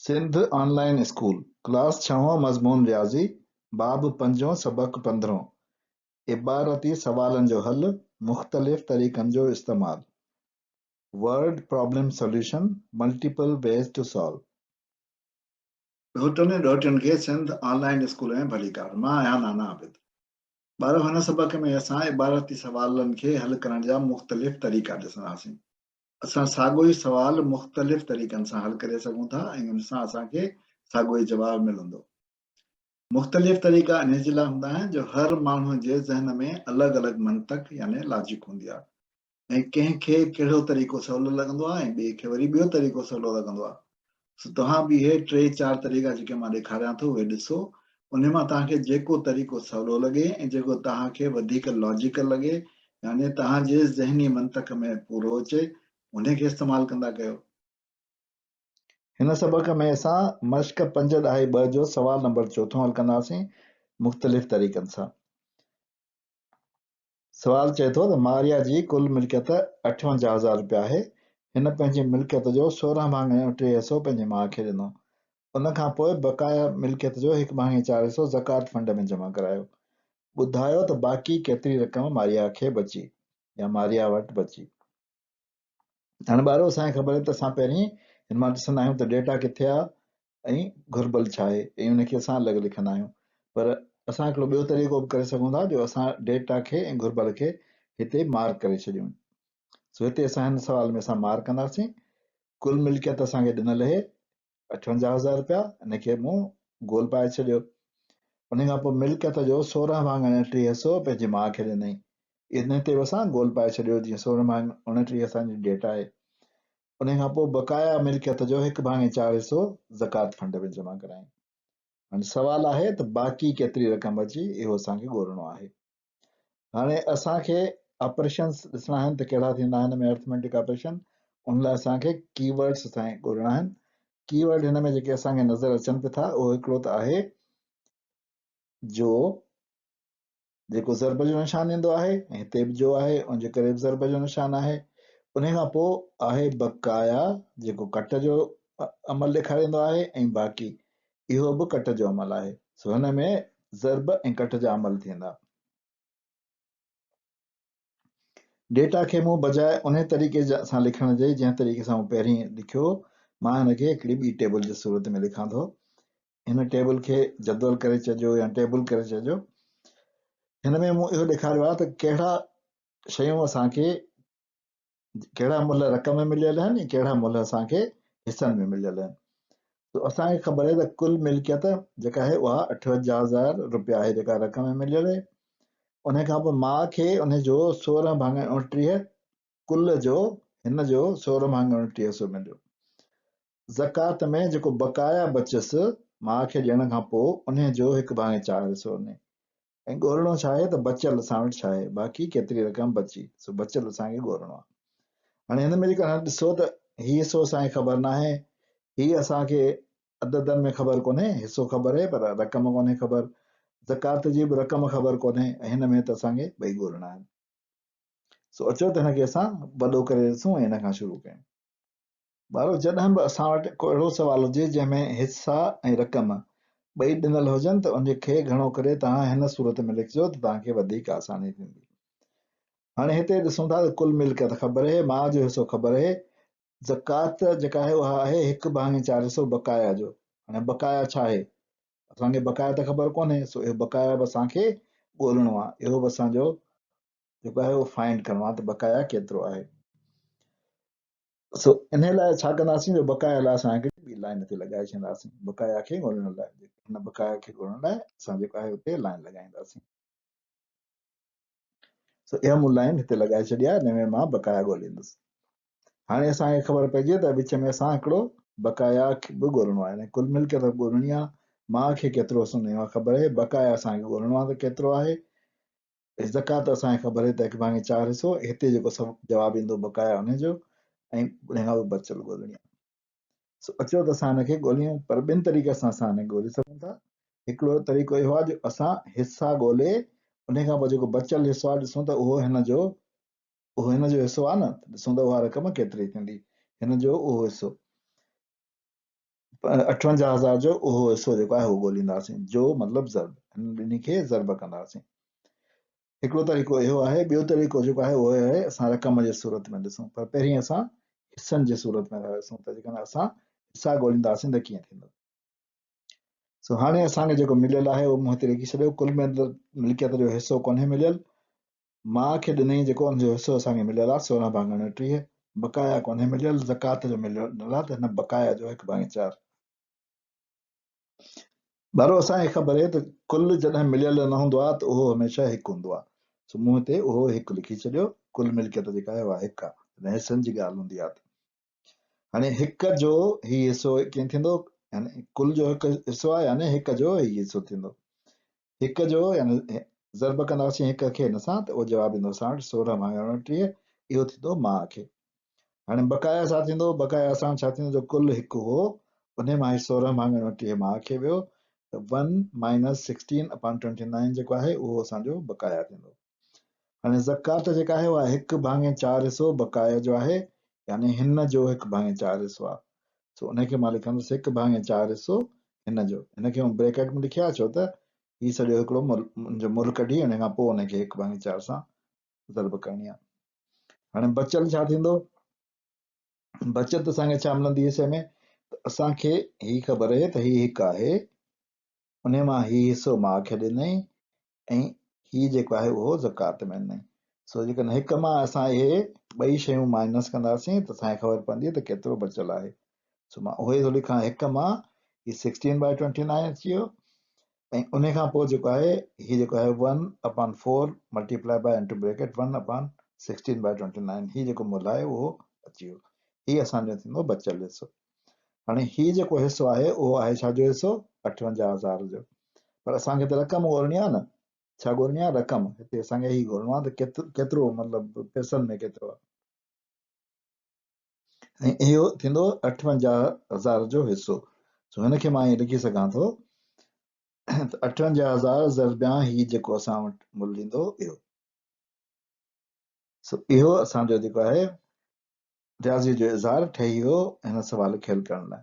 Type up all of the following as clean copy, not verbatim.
سنڌ آن line school, class ڇهون مضمون رياضي، باب پنجون سبق پندرهون، عبارتي سوالن جو حل، مختلف طريقن جو استعمال، Word Problem Solution، Multiple Ways to Solve. ڏهوٽن ۽ ڏهوٽين کي سنڌ آن لائين اسڪول ۾ ڀليڪار. مان آهيان نانا عابد. ٻارو هن سبق ۾ اسان عبارتي سوالن کي حل ڪرڻ جا مختلف طريقا ڏسنداسين. اسان ساڳيو ئي سوال مختلف طريقن سان حل ڪري سگهون ٿا ۽ ان سان اسان کي ساڳيو ئي جواب ملندو. مختلف طريقا انهي جي لاء هوندا آهن جو هر ماڻهو جي ذهن ۾ الڳ الڳ منطق يعني لاجڪ هوندي آهي ۽ ڪنهن کي ڪهڙو طريقو سولو لڳندو آهي ۽ ٻئي کي وري ٻيو طريقو سولو لڳندو آهي. سو توهان به اهي ٽي چار طريقا جيڪي مان ڏيکاريان ٿو اهي ڏسو انهي مان توهان کي جيڪو طريقو سولو لڳي ۽ جيڪو توهان کي وڌيڪ لاجيڪل لڳي يعني توهان جي ذهني منطق ۾ پورو اچي انهي کي استعمال ڪندا ڪيو. هن سبق ۾ اسان مشق پنج ڏهائي ٻه جو سوال نمبر چوٿون حل ڪنداسين مختلف طريقن سان. سوال چئي ٿو ته ماريا جي ڪل ملڪيت اٺونجاهه هزار رپيا آهي. هن پنهنجي ملڪيت جو سورهن ڀاڱي ٽي حصو پنهنجي ماء کي ڏنو. ان کان پوء بقايا ملڪيت جو هڪ ڀاڱي چار حصو زڪوات فنڊ ۾ جمع ڪرايو. ٻڌايو ته باقي ڪيتري رقم ماريا کي بچي يا ماريا وٽ بچي. هاڻي ٻارو اسان کي خبر آهي ته اسان پهرين هن مان ڏسندا آهيون ته ڊيٽا ڪٿي آهي ۽ گهربل ڇا آهي ۽ ان کي اسان الڳ لکندا آهيون پر اسان هڪڙو ٻيو طريقو به ڪري سگهون ٿا جو اسان ڊيٽا کي ۽ گهربل کي هتي مارڪ ڪري ڇڏيون. سو هتي اسان هن سوال ۾ اسان مارڪ ڪنداسين. ڪل ملڪيت اسان کي ڏنل اهي اٺونجاهه هزار رپيا ان کي مون گول پائي ڇڏيو. ان کان پوء ملڪيت جو سورهن ڀاڱي اڻٽيهه حصو پنهنجي ماء کي ڏنائين. ان تي به اسان گول پائي ڇڏيو جيئن سورهن ڀاڱي اڻٽيهه اسان جي ڊيٽا آهي. انهيء کان پوء بقايا ملڪيت جو هڪ ڀاڱي چار حصو زڪوات فنڊ ۾ جمع ڪرايائين. هاڻي سوال آهي ته باقي ڪيتري رقم بچي اهو اسان کي ڳولڻو آهي. هاڻي اسان کي آپريشنس ڏسڻا آهن ته ڪهڙا ٿيندا آهن هن ۾ ارٿميٽڪ آپريشن ان لاء اسان کي ڪي ورڊس اسان کي ڳولڻا آهن. ڪي ورڊ هن ۾ جيڪي اسان کي نظر اچن پيا ٿا اهو هڪڙو ته آهي جو جيڪو ضرب جو نشان ايندو آهي ۽ هتي به جو آهي ان جي ڪري به ضرب جو نشان آهي. انهي کان پوء آهي بقايا جيڪو ڪٽ جو عمل ڏيکاريندو آهي ۽ باقي اهو به ڪٽ جو عمل آهي. سو هن ۾ ضرب ۽ ڪٽ جا عمل ٿيندا. ڊيٽا کي مون بجاء انهي طريقي سان لکڻ جي جنهن طريقي سان مون پهرين لکيو مان هن کي هڪڙي ٻي ٽيبل جي صورت ۾ لکان ٿو. هن ٽيبل کي جدول ڪري چئجو يا ٽيبل ڪري چئجو. هن ۾ مون اهو ڏيکاريو آهي ته ڪهڙا شيون اسان کي ڪهڙا ملهه رقم ۾ مليل آهن ۽ ڪهڙا ملهه اسان کي حصن ۾ مليل آهن. تو اسان کي خبر آهي ته ڪل ملڪيت جيڪا آهي اها اٺونجاهه هزار رپيا آهي جيڪا رقم ۾ مليل آهي. ان کان پوء ماء کي ان جو سورهن ڀاڱي اڻٽيهه ڪل جو هن جو سورهن ڀاڱي اڻٽيهه حصو مليو. زڪوات ۾ جيڪو بقايا بچيس ماء کي ڏيڻ کان پوء انهي جو هڪ ڀاڱي چار حصو ڏني. ۽ ڳولڻو ڇا آهي ته بچيل اسان وٽ ڇا آهي، باقي ڪيتري رقم بچي، سو بچيل اسان کي ڳولڻو آهي. هاڻي هن ۾ جيڪڏهن ڏسو ته هي حصو اسان کي خبر ناهي، هي اسان کي عددن ۾ خبر ڪونهي، حصو خبر آهي پر رقم ڪونهي خبر، زڪوات جي به رقم خبر ڪونهي ۽ هن ۾ ته اسان کي ٻئي ڳولڻا آهن. سو اچو ته هن کي اسان وڏو ڪري ڏسون ۽ هن کان شروع ڪيون. ٻارو جڏهن به اسان وٽ ڪو اهڙو سوال هجي جنهن ۾ حصا ۽ رقم ٻئي ڏنل هجن ته ان کي گهڻو ڪري توهان هن صورت ۾ لکجو ته توهان کي وڌيڪ آساني ٿيندي. هاڻي هتي ڏسون ٿا ته ڪل ملڪيت خبر اهي، ماء جو حصو خبر اهي، زڪوات جيڪا آهي اها آهي هڪ ڀاڱي چار حصو بقايا جو. هاڻي بقايا ڇا آهي؟ اسان کي بقايا ته خبر ڪونهي، سو اهو بقايا به اسان کي ڳولڻو آهي، اهو به اسان جو جيڪو آهي اهو فائنڊ ڪرڻو آهي ته بقايا ڪيترو آهي. سو انهيء لاء ڇا ڪنداسين جو بقايا لاء اسان هڪڙي ٻي لائين هتي لڳائي ڇڏينداسين. بقايا کي ڳولڻ لاء هن بقايا کي ڳولڻ لاء اسان جيڪو آهي اتي لائين لڳائينداسين. سو اها مون لائين هتي لڳائي ڇڏي آهي، ان ۾ مان بقايا ڳوليندس. هاڻي اسان کي خبر پئجي ته وچ ۾ اسان هڪڙو بقايا به ڳولڻو آهي، يعني ڪل ملڪيت به ڳولڻي آهي، ماء کي ڪيترو حصو اها خبر آهي، بقايا اسان کي ڳولڻو آهي ته ڪيترو آهي. زڪوات اسان کي خبر آهي ته هڪ ڀاڱي چار حصو هتي جيڪو سڀ جواب ايندو بقايا انهي جو ۽ ان کان پوء بچيل ڳولڻي آهي. سو اچو ته اسان هن کي ڳوليون پر ٻن طريقن سان اسان هن کي ڳولي سگهون ٿا. هڪڙو طريقو اهو آهي جو اسان حصا ڳولي انهي کان پوء جيڪو بچيل حصو آهي ڏسون ته اهو هن جو اهو هن جو حصو آهي نه ته ڏسون ته اها رقم ڪيتري ٿيندي هن جو اهو حصو. 58 هزار جو اهو حصو جيڪو آهي اهو ڳولينداسين. جو مطلب ضرب، هنن ٻنهي کي ضرب ڪنداسين. هڪڙو طريقو اهو آهي، ٻيو طريقو جيڪو آهي اهو آهي اسان رقم جي صورت ۾ ڏسون، پر پهرين اسان حصن جي صورت ۾ ٿا ڏسون ته جيڪڏهن اسان حصا ڳولينداسين ته ڪيئن ٿيندو. سو هاڻي اسان کي جيڪو مليل آهي اهو مون هتي لکي ڇڏيو. ڪل ملڪيت جو حصو ڪونهي مليل، ماء کي ڏنائين جيڪو ان جو حصو اسان کي مليل آهي سورهن ڀاڱي 29، بقايا ڪونهي مليل، زڪوات جو مليل آهي ته هن بقايا جو هڪ ڀاڱي چار. ٻارو اسان کي خبر آهي ته ڪل جڏهن مليل نه هوندو آهي ته اهو هميشه هڪ هوندو آهي، سو مون هتي اهو هڪ لکي ڇڏيو، ڪل ملڪيت جيڪا آهي اها هڪ آهي، جڏهن حصن جي ڳالهه هوندي آهي ته هاڻي هڪ جو هي حصو ڪيئن ٿيندو، يعني ڪل جو هڪ حصو آهي يعني هڪ جو هي حصو ٿيندو، هڪ جو يعني ضرب ڪنداسين هڪ کي هن سان ته اهو جواب ايندو اسان وٽ سورهن ڀاڱي 29، اهو ٿيندو ماء کي. هاڻي بقايا ڇا ٿيندو؟ بقايا اسان ڇا ٿيندو جو ڪل هڪ هو انهي مان هي سورهن ڀاڱي 29 ماء کي ويو ته one minus sixteen upon twenty nine جيڪو آهي اهو اسان جو بقايا ٿيندو. هاڻي زڪوات جيڪا آهي اها هڪ ڀاڱي چار حصو بقايا جو آهي يعني هن جو هڪ ڀاڱي چار حصو آهي، سو ان کي مان لکندس هڪ ڀاڱي چار حصو هن جو. هن کي مون بريڪيٽ ۾ لکيو آهي ڇو ته هي سڄو هڪڙو ان جو ملهه ڪڍي ان کان پوء ان کي هڪ ڀاڱي چار سان ضرب ڪرڻي آهي. هاڻي بچيل ڇا ٿيندو؟ بچت اسان کي ڇا ملندي حصي ۾ ته اسان کي هي خبر آهي ته هي هڪ آهي، ان مان هي حصو ماء کي ڏنائين ۽ هي جيڪو آهي اهو زڪوات ۾ ڏنائين. سو جيڪڏهن هڪ مان اسان اهي ٻئي شيون مائنس ڪنداسين ته اسان کي خبر پوندي ته ڪيترو بچيل آهي. سو مان اهو ئي ٿو لکان، هڪ مان هي سڪسٽين بائي ٽوئنٽي نائن اچي ويو ۽ ان کان پوء جيڪو آهي هي جيڪو آهي one upon four multiply by into bracket one upon sixteen by twenty nine, هي جيڪو ملهه آهي اهو اچي ويو. هي اسان جو ٿيندو بچيل حصو. هاڻي هي جيڪو حصو آهي اهو آهي ڇا جو حصو؟ 58 هزار جو. پر اسان کي ته رقم ڳولڻي آهي نه. ڇا ڳولڻي آهي؟ رقم. هتي اسان کي هي ڳولڻو آهي ته ڪيترو مطلب پئسن ۾ ڪيترو آهي. ۽ اهو ٿيندو 58 هزار جو حصو. سو هن کي مان ائين لکي سگهان ٿو ته 58 هزار ضربيان هي جيڪو اسان وٽ ملهه ايندو اهو. سو اهو اسان جو جيڪو آهي رياضيء جو اظهار ٺهي ويو هن سوال کي حل ڪرڻ لاء.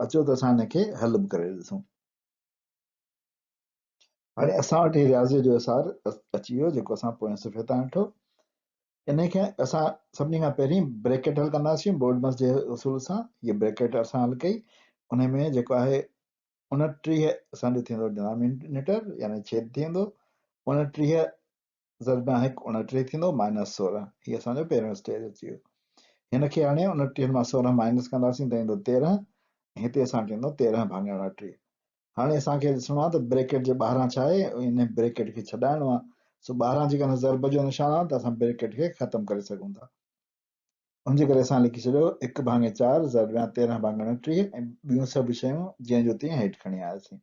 اچو ته اسان هن کي حل به ڪري ڏسون. هاڻي اسان وٽ هي رياضيء جو اظهار اچي ويو جيڪو اسان پوئين صفحي تان ڏٺو. انهي کي اسان سڀني کان پهرين بريڪيٽ حل ڪنداسين بورڊمس جي اصول سان. هيء بريڪيٽ اسان حل ڪئي. انهي ۾ جيڪو آهي 29 اسان جو ٿيندو ڊينامينيٽر يعني ڇيد ٿيندو. 29 ضربيان هڪ 29 ٿيندو مائنس 16. هي اسان جو پهريون اسٽيج اچي ويو. هن کي هاڻي 29 مان 16 مائنس ڪنداسين ته ايندو 13 ۽ هتي اسان وٽ ايندو 13 ڀاڱي 29. هاڻي اسان کي ڏسڻو آهي ته بريڪيٽ جي ٻاهران ڇا آهي، ان بريڪيٽ کي ڇڏائڻو آهي. سو ٻاهران جيڪڏهن ضرب جو نشان آهي ته اسان بريڪيٽ کي ختم ڪري سگهون ٿا. ان جي ڪري اسان لکي ڇڏيو هڪ ڀاڱي چار ضربيان 13 ڀاڱي 29 ۽ ٻيون سڀ شيون جيئن جو تيئن هيٺ کڻي آياسين.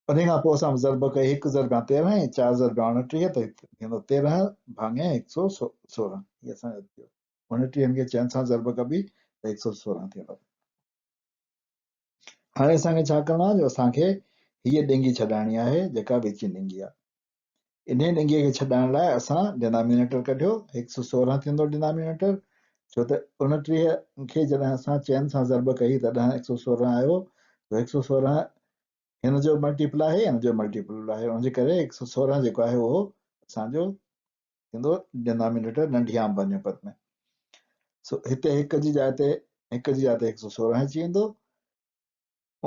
انهيء کان پوء اسان ضرب ڪئي هڪ ضربيان 13 ۽ چار ضربيان 29 ته ٿيندو 13 ڀاڱي 116. هي اسان جو ٿيو. 29 کي چئن سان ضرب ڪبي ته 116 ٿيندو. هاڻي اسان کي ڇا ڪرڻو آهي جو اسان کي هيء ڏنگي ڇڏائڻي آهي جيڪا وچين ڏنگي آهي. انهيء ڏنگيء کي ڇڏائڻ لاء اسان ڊينامينيٽر ڪڍيو، 116 ٿيندو ڊينامينيٽر، ڇو ته 29 کي جڏهن اسان چئن سان ضرب ڪئي تڏهن 116 آيو، سو 116 هن جو ملٽيپل آهي، هن جو ملٽيپل آهي، ان جي ڪري 116 جيڪو آهي اهو اسان جو ٿيندو ڊينامينيٽر ننڍي عام ڀڃ پت ۾. سو هتي هڪ جي جاء تي هڪ جي جاء تي 116 اچي ويندو.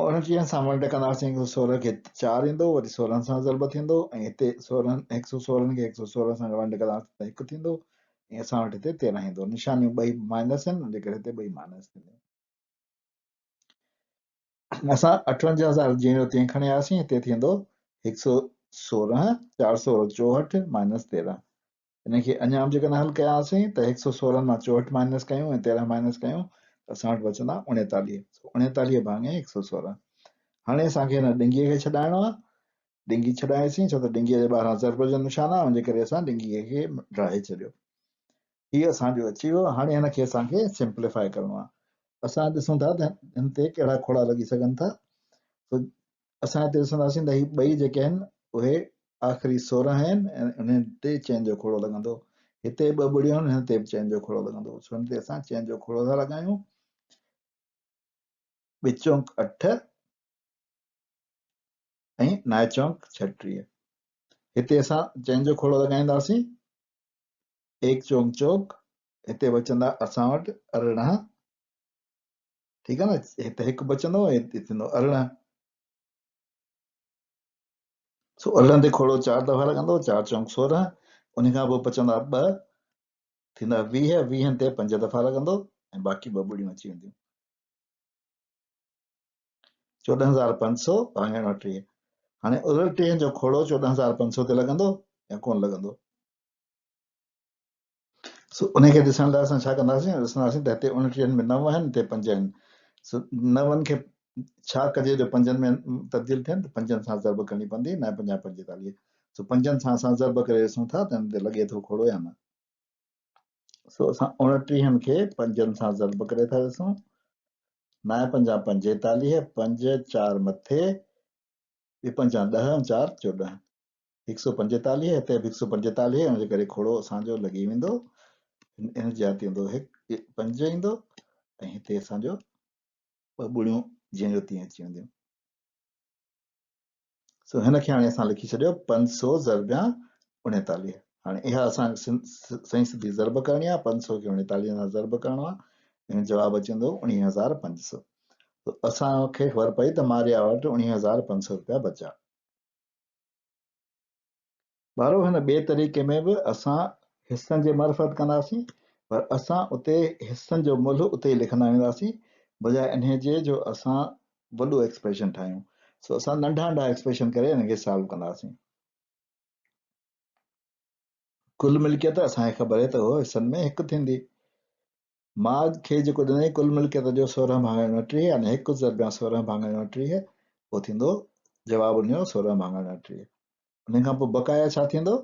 29 سان ونڊ ڪنداسين 116 کي چار ايندو، وري 16 سان ضرب ٿيندو ۽ هتي 116 کي 116 سان ونڊ ڪنداسين ته هڪ ٿيندو ۽ اسان وٽ هتي 13 ايندو. نشانيون ٻئي مائنس آهن ان جي ڪري هتي ٻئي مائنس ٿينديون. اسان 58 هزار جيئن جو تيئن کڻي آياسين، هتي ٿيندو 116 464 مائنس 13. ان کي اڃا به جيڪڏهن حل ڪياسين ته 116 مان 64 مائنس ڪيون ۽ 13 مائنس ڪيون ته اسان وٽ بچندا 39. سو 39 ڀاڱي 116. هاڻي اسان کي هن ڏنگيء کي ڇڏائڻو آهي. ڏنگي ڇڏايوسين ڇو ته ڏنگيء جي ٻاهران ضرب جو نشان آهي، ان جي ڪري اسان ڏنگيء کي ڊاهي ڇڏيو. هي اسان جو اچي ويو. هاڻي هن کي اسان کي سمپليفائي ڪرڻو آهي. اسان ڏسون ٿا ته هن تي ڪهڙا کوڙا لڳي سگهن ٿا. سو اسان هتي ڏسنداسين ته هي ٻئي جيڪي آهن اهي آخري 16 آهن ۽ انهن تي چئن جو کوڙو لڳندو. هتي ٻه ٻڙيون آهن، هن تي به چئن جو کوڙو لڳندو. سو هن تي اسان چئن جو کوڙو ٿا لڳايون. ٻه چونڪ اٺ ۽ نائي چونڪ 36. هتي اسان چئن جو کوڙو لڳائينداسين. ايڪ چونڪ چوڪ، هتي بچندا اسان وٽ 18. ٺيڪ آهي نه؟ هتي هڪ بچندو ۽ هتي ٿيندو 18. سو 18 تي کوڙو چار دفعا لڳندو، چار چونڪ 16. ان کان پوء بچندا ٻه، ٿيندا 20. ويهن تي پنج دفعا لڳندو ۽ باقي ٻه ٻڙيون اچي وينديون. 14500 ڀاڱي 29. هاڻي 29 جو کوڙو 14500 تي لڳندو يا ڪونه لڳندو؟ سو ان کي ڏسڻ لاء اسان ڇا ڪنداسين؟ ڏسنداسين ته هتي 29 ۾ نو آهن، هتي پنج آهن. سو نون کي ڇا ڪجي جو پنجن ۾ تبديل ٿين؟ ته پنجن سان ضرب ڪرڻي پوندي، نو پنجا 45. سو پنجن سان اسان ضرب ڪري ڏسون ٿا ته ان تي لڳي ٿو کوڙو يا نه. سو اسان 29 کي پنجن سان ضرب ڪري ٿا ڏسون. نو پنجا 45، پنج چار مٿي، ٻه پنجا 10 ۽ چار 14، 145. هتي به 145، ان جي ڪري کوڙو اسان جو لڳي ويندو. ان جي ٿيندو هڪ پنج ايندو ۽ هتي اسان جو ٻه ٻڙيون جيئن جو تيئن اچي وينديون. سو هن کي هاڻي اسان لکي ڇڏيو 500 ضربيان 39. هاڻي اها اسان صحيح سڌي ضرب ڪرڻي آهي. 500 کي 39 سان ضرب ڪرڻو آهي ۽ جواب اچي ويندو 19500. اسان کي خبر پئي ته ماريا وٽ 19500 روپيا بچا. ٻارو، هن ٻئي طريقي ۾ به اسان حصن جي معرفت ڪنداسين، پر اسان اتي حصن جو ملهه اتي ئي لکندا وينداسين، بجاء انهي جي جو اسان وڏو ايڪسپريشن ٺاهيون. سو اسان ننڍا ننڍا ايڪسپريشن ڪري انهن کي سالو ڪنداسين. ڪل ملڪيت اسان کي خبر آهي ته اهو حصن ۾ هڪ ٿيندي. ماء کي جيڪو ڏنائين ڪل ملڪيت جو 16 ڀاڱي 29، يعني هڪ ضربيان 16 ڀاڱي 29، اهو ٿيندو جواب ان جو 16 ڀاڱي 29. ان کان پوء بقايا ڇا ٿيندو؟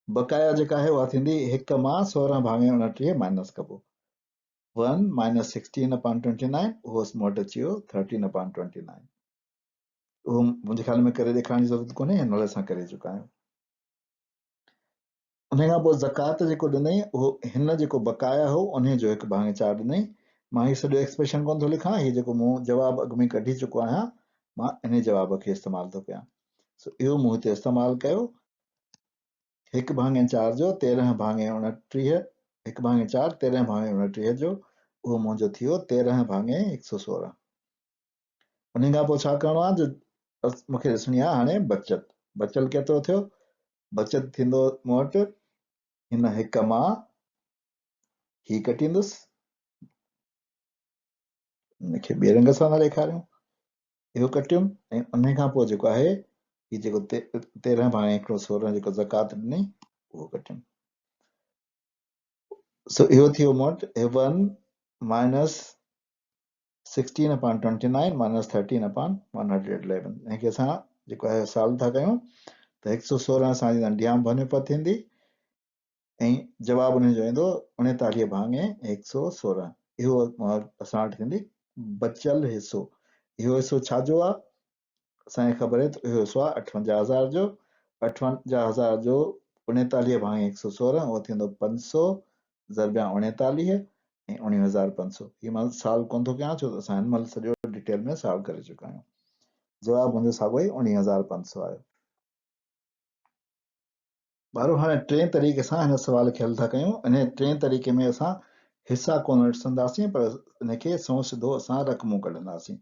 بقايا جيڪا آهي اها ٿيندي هڪ مان 16 ڀاڱي 29 مائنس ڪبو. 1 مائنس 16 اپان 29، اهو مون وٽ اچي ويو 13 اپان 29. اهو منهنجي خيال ۾ ڪري ڏيکارڻ جي ضرورت ڪونهي، هن مهل اسان ڪري چڪا آهيون. انهيء کان پوء زڪوات جيڪو ڏنائين اهو هن جيڪو بقايا هو انهيء جو هڪ ڀاڱي چار ڏنائين. مان هي سڄو ايڪسپريشن ڪونه ٿو لکان، هي جيڪو مون جواب اڳ ۾ ڪڍي چڪو آهيان، مان انهيء جواب کي استعمال ٿو ڪيان. سو اهو مون هتي استعمال ڪيو. هڪ ڀاڱي چار جو 13 ڀاڱي 29، هڪ ڀاڱي چار 13 ڀاڱي 29 جو اهو منهنجو ٿيو 13 ڀاڱي 116. انهيء کان پوء ڇا ڪرڻو آهي جو مون کي ڏسڻي آهي هاڻي بچت. بچيل ڪيترو ٿيو؟ بچت ٿيندو مون وٽ هن هڪ مان هي ڪٽيندس. ان کي ٻئي رنگ سان ٿا ڏيکاريون. اهو ڪٽيم ۽ انهيء کان پوء جيڪو آهي هي جيڪو 13 ڀاڱي 116 جيڪو زڪوات ڏني اهو ڪٽيم. سو اهو ٿيو مون وٽ 1 minus 16 upon 29 minus 13 upon 111. ان کي اسان جيڪو آهي سالو ٿا ڪيون ته 116 اسان جي ننڍيان ڀڃ ٿيندي ۽ جواب ان جو ايندو 39 ڀاڱي 116. اهو اسان وٽ ٿيندي بچيل حصو. اهو حصو ڇا جو آهي؟ اسان کي خبر آهي ته اهو حصو آهي 58000 جو. 58000 جو 39 ڀاڱي 116 اهو ٿيندو 500 ضربيان 39 ۽ 19500. هي مان سالو ڪونه ٿو ڪيان ڇو ته اسان هن مهل سڄو ڊيٽيل ۾ سالو ڪري چڪا آهيون. جواب منهنجو ساڳيو ئي 19500 آيو. ٻارو، هاڻي ٽئين طريقي سان هن سوال کي حل ٿا ڪيون. انهيء ٽئين طريقي ۾ اسان حصا ڪونه ڏسنداسين پر ان کي سنئون سڌو اسان رقمون ڪڍنداسين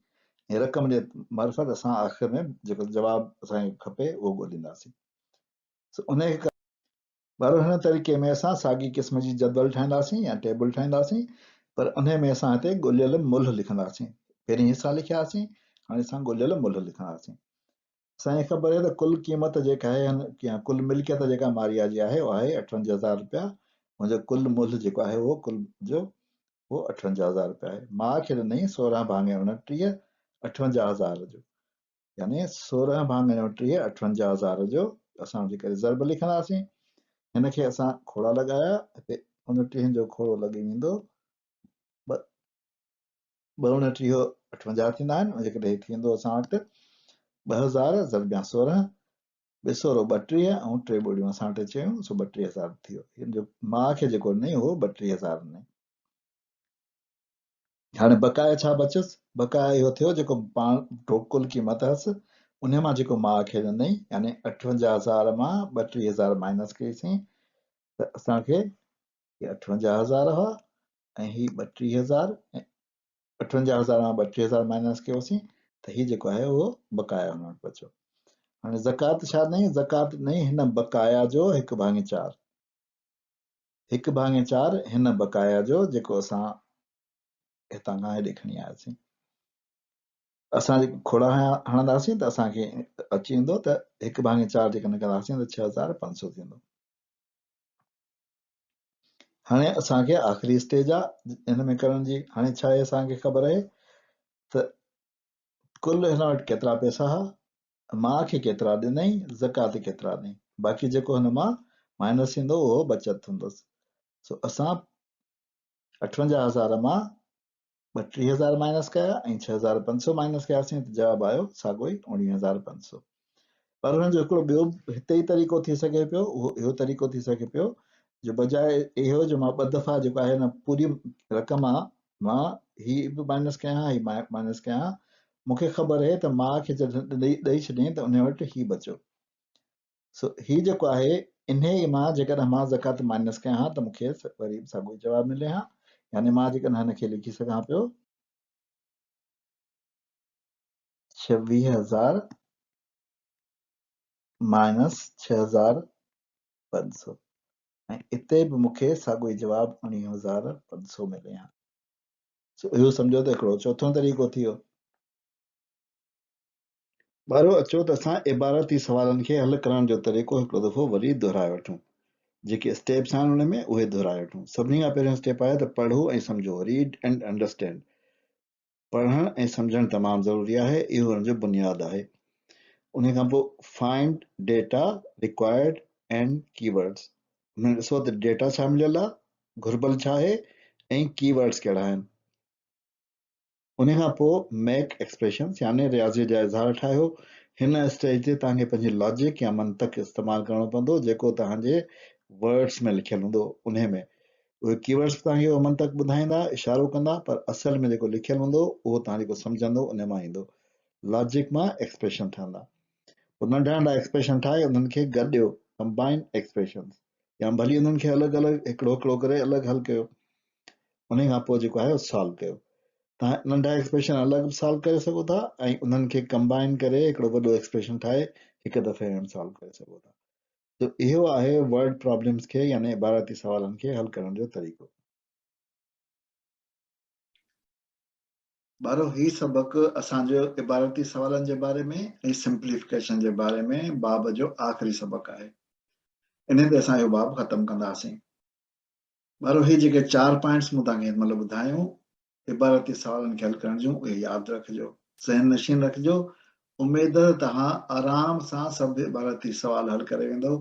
۽ رقم جي معرفت اسان آخر ۾ جيڪو جواب اسان کي کپي اهو ڳولينداسين. سو انهيء کي ٻارو، هن طريقي ۾ اسان ساڳي قسم جي جدول ٺاهينداسين يا ٽيبل ٺاهينداسين پر انهيء ۾ اسان هتي ڳوليل ملهه لکنداسين. پهرين حصا لکياسين، هاڻي اسان ڳوليل ملهه لکنداسين. اسان کي خبر آهي ته ڪل قيمت جيڪا آهي يا ڪل ملڪيت جيڪا ماريا جي آهي اها آهي 58000 رپيا. ان جو ڪل ملهه جيڪو آهي اهو ڪل جو اهو 58000 رپيا آهي. ماء کي ڏنائين 16 ڀاڱي 29 58000 جو، يعني 16 ڀاڱي 29 58000 جو اسان ان جي ڪري ضرب لکنداسين. هن کي اسان کوڙا لڳايا، هتي 29 جو کوڙو لڳي ويندو ٻه 29 58 ٿيندا آهن، ان جي ڪري هي ٿيندو اسان وٽ 2000 ضربيان 16، ٻه سورو 32 ۽ ٽي ٻڙيون اسان وٽ اچي ويون، سو 32000 ٿي ويو. هن جو ماء کي جيڪو ڏنائين اهو 32000 ڏنائين. هاڻي بقايا ڇا بچيس؟ بقايا اهو ٿيو جيڪو پاڻ ڪل قيمت هئس، انهي مان جيڪو ماء کي ڏنئي، يعني 58000 مان 32000 مائنس ڪئيسين ته اسان کي هي 58000 هئا ۽ هي 32000 ۽ 58000 مان 32000 مائنس ڪيوسين ته هي جيڪو آهي اهو بقايا هن وٽ بچيو. هاڻي زڪوات ڇا ڏنئي؟ زڪوات ڏنئي هن بقايا جو هڪ ڀاڱي چار. هڪ ڀاڱي چار هن بقايا جو جيڪو اسان هتان کان هيڏي کڻي آياسين. اسان جيڪي کوڙا هڻنداسين ته اسان کي اچي ويندو ته هڪ ڀاڱي چار جيڪڏهن ڪنداسين ته 6500 ٿيندو. هاڻي اسان کي آخري اسٽيج آ هن ۾ ڪرڻ جي. هاڻي ڇا آهي اسان کي خبر آهي ته ڪل هن وٽ ڪيترا پئسا ها، ماء کي ڪيترا ڏنائين، زڪوات ڪيترا ڏنائين، باقي جيڪو هن مان مائنس ٿيندو اهو بچت هوندس. سو اسان 58000 مان 32000 مائنس ڪيا ۽ 6500 مائنس ڪياسين ته جواب آيو ساڳيو ئي 19500. پر هن جو هڪڙو ٻيو هتي ئي طريقو ٿي سگهي پيو، اهو اهو طريقو ٿي سگهي پيو جو بجاء اهو جو مان ٻه دفعا جيڪو آهي نه پوري رقم آ مان هي به مائنس ڪيان ها هي مائنس ڪيان ها، مون کي خبر آهي ته ماء کي جڏهن ڏئي ڇڏيائين ته انهي وٽ هي بچيو. سو هي جيڪو آهي انهي مان جيڪڏهن مان زڪوات مائنس ڪيان ها ته مون کي وري به ساڳيو جواب ملي ها، يعني مان جيڪڏهن هن کي لکي سگهان پيو 26000 مائنس 6500 ۽ اتي به مون کي ساڳيو ئي جواب 19500 ملي ها. سو اهو سمجهو ته هڪڙو چوٿون طريقو ٿي ويو. ٻارو اچو ته اسان عبارتي سوالن کي حل ڪرڻ جو طريقو هڪڙو دفعو وري دهرائي وٺون. جيڪي اسٽيپس آهن ان ۾ اهي دهرائي وٺون. سڀني کان پهريون اسٽيپ آهي ته پڙهو ۽ سمجهو، Read and Understand. پڙهڻ ۽ سمجهڻ تمام ضروري آهي، اهو ان جو بنياد آهي. انهي کان پوء Find Data Required and Keywords ان ۾ ڏسو ته ڊيٽا ڇا مليل آهي، گهربل ڇا آهي ۽ ڪي ورڊز ڪهڙا آهن. انهي کان پوء Make Expressions يعني رياضيء جا اظهار ٺاهيو. هن اسٽيج تي توهان کي پنهنجي لاجڪ يا منطق استعمال ڪرڻو پوندو جيڪو توهان جي ورڊز ۾ لکيل هوندو انهي ۾ اهي ڪي ورڊز به توهان کي اهو منطق ٻڌائيندا، اشارو ڪندا، پر اصل ۾ جيڪو لکيل هوندو اهو توهان جيڪو سمجهندو ان مان ايندو. لاجڪ مان ايڪسپريشن ٺهندا. پوء ننڍا ننڍا ايڪسپريشن ٺاهي انهن کي گڏيو، Combine Expressions، يا ڀلي انهن کي الڳ الڳ هڪڙو هڪڙو ڪري الڳ حل ڪيو. انهي کان پوء جيڪو آهي اهو سالو ڪيو. توهان ننڍا ايڪسپريشن الڳ به سالو ڪري سگهو ٿا ۽ انهن کي ڪمبائن ڪري هڪڙو وڏو ايڪسپريشن ٺاهي هڪ دفعي ۾ به سالو ڪري سگهو ٿا. ته اهو آهي ورڊ پرابلمز کي يعني عبارتي سوالن کي حل ڪرڻ جو طريقو. ٻارو هي سبق اسان جو عبارتي سوالن جي باري ۾ ۽ سمپليفڪيشن جي باري ۾ باب جو آخري سبق آهي. انهي تي اسان اهو باب ختم ڪنداسين. ٻارو هي جيڪي چار پوائنٽس مون توهان کي هن مهل ٻڌايون عبارتي سوالن کي حل ڪرڻ جون اهي ياد رکجو، ذهن نشين رکجو، اميد ته توهان آرام سان سڀ عبارتي سوال حل ڪري ويندؤ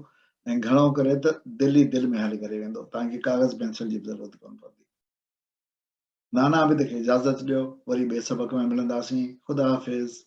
۽ گهڻو ڪري ته دل ئي دل ۾ حل ڪري ويندؤ، توهان کي ڪاغذ پينسل جي به ضرورت ڪونه پوندي. نانا عابد کي اجازت ڏيو، وري ٻئي سبق ۾ ملنداسين، خدا حافظ.